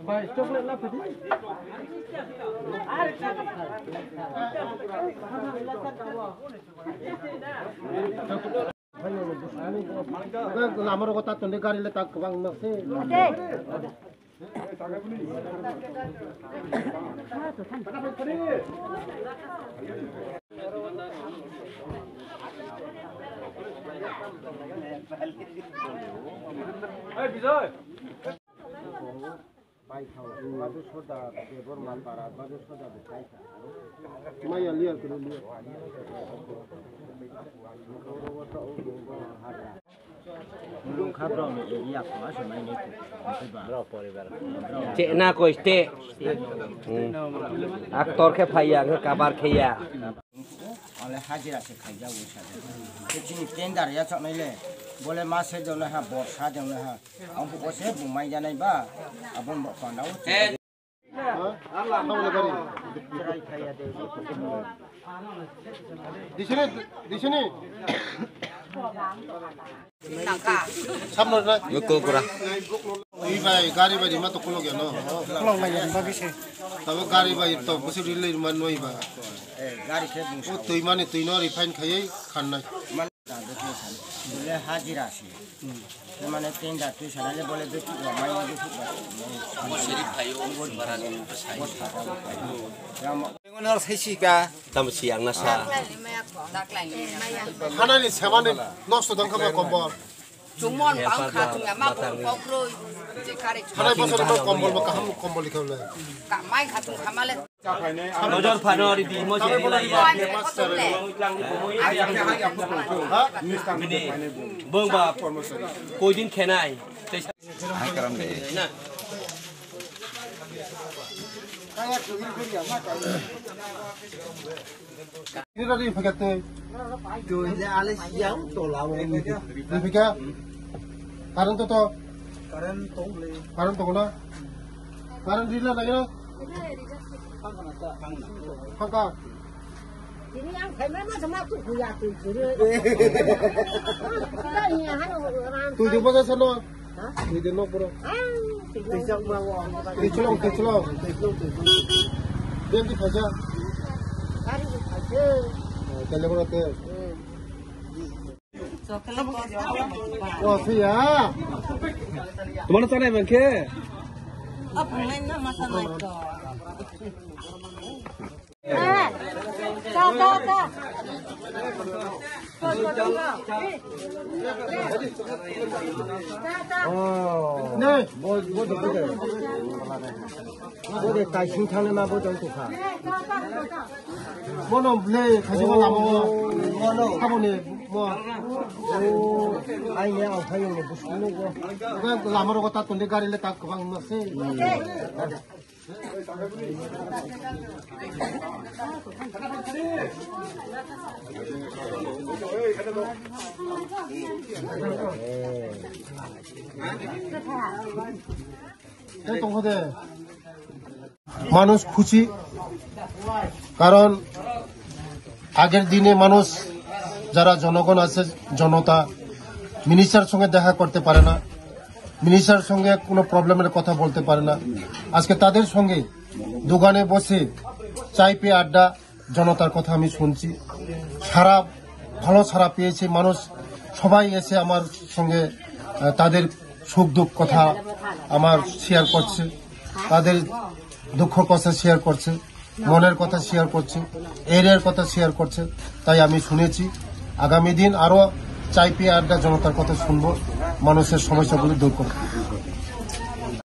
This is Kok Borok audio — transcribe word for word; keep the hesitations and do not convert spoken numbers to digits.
Bai, chocolate la padi. Lama rogo ta tonde gari le tak kwbang no se. Hey, Bijoy. Bai thang, madu soda, Debor Mapara, madu soda, bai thang. Maya liar kuru liar. Nung kha bro ni area ko asa mai ni ko. Bro poribar. Chena ko ste. Aktor khe phaiya, khe kabar khe ya. Ale hajira se khaija o sa. Te chini tender ya chok nai le. Bole ma se jona ha, borsa jona ha. Ang bu ko se bu mai janai ba. Abon bo pandao. Disini, disini. Samno na. Ui bai, gari bai rima to kolok ya no. Kolok lai ya, ba bise. Tabo gari bai to busi rilai rima noi ba. Eh, gari khe bung. O tui mani tui no refine khayai khan nai. Bole hajira si. Mane tender twi sanale bole beti ya mai beti ya. Seri phayo, bara ni phayo. Engonar saisi ka. Tam siang na sa. Hanani semani nosto dang kama kombol. Chumon bang kha thung ya ma ko kokro je kare. Hanai bosor ma kombol ma kaham kombol ikhaule. Ka mai kha thung khamale. Nojor phano ri di mo se ri lai ya. Bini bong ba koi din khenai. Hai karam de. Na. Ini tadi pakai teh. Tuh, ini alis yang tola mau. Ini pakai. Karan to to. Karan to le. Karan to na. Karan rila lagi na. Hangka. Ini yang kayak mana sama tuh kuya tuh juru. Kita ini hanya orang. Tujuh belas sana. Twi de nok bro. Twi chwlong, twi chwlong. Twi twi khaja. Tele bro te. O siya. Tomar chanai bangke. Apa main na masa naik to. Nei, bo, bo, bo, bo de kaising thangna ma bo tong tukha. Bono le khaji ma lama mo. Bono. Abo ni mo. O, ai ne ang phayo ni busu ni go. Lama rogo ta tonde gari le tak kwbang ma se. মানুষ খুশি, কারণ আগের দিনে মানুষ যারা জনগণ আছে, জনতা মিনিস্টার সঙ্গে দেখা করতে পারে না, মিনিস্টার সঙ্গে কোনো প্রবলেমের কথা বলতে পারে না। আজকে তাদের সঙ্গে দোকানে বসে চায় পে আড্ডা, জনতার কথা আমি শুনছি। সারা ভালো সাড়া পেয়েছে মানুষ, সবাই এসে আমার সঙ্গে, আহ, তাদের সুখ দুঃখ কথা আমার শেয়ার করছে, তাদের দুঃখ কথা শেয়ার করছে। মনের কথা শেয়ার করছে, এরিয়ার কথা শেয়ার করছে, তাই আমি শুনেছি। আগামী দিন আরো চায় পে আড্ডা জনতার কথা শুনবো, মানুষের সমস্যাগুলি দূর করবো।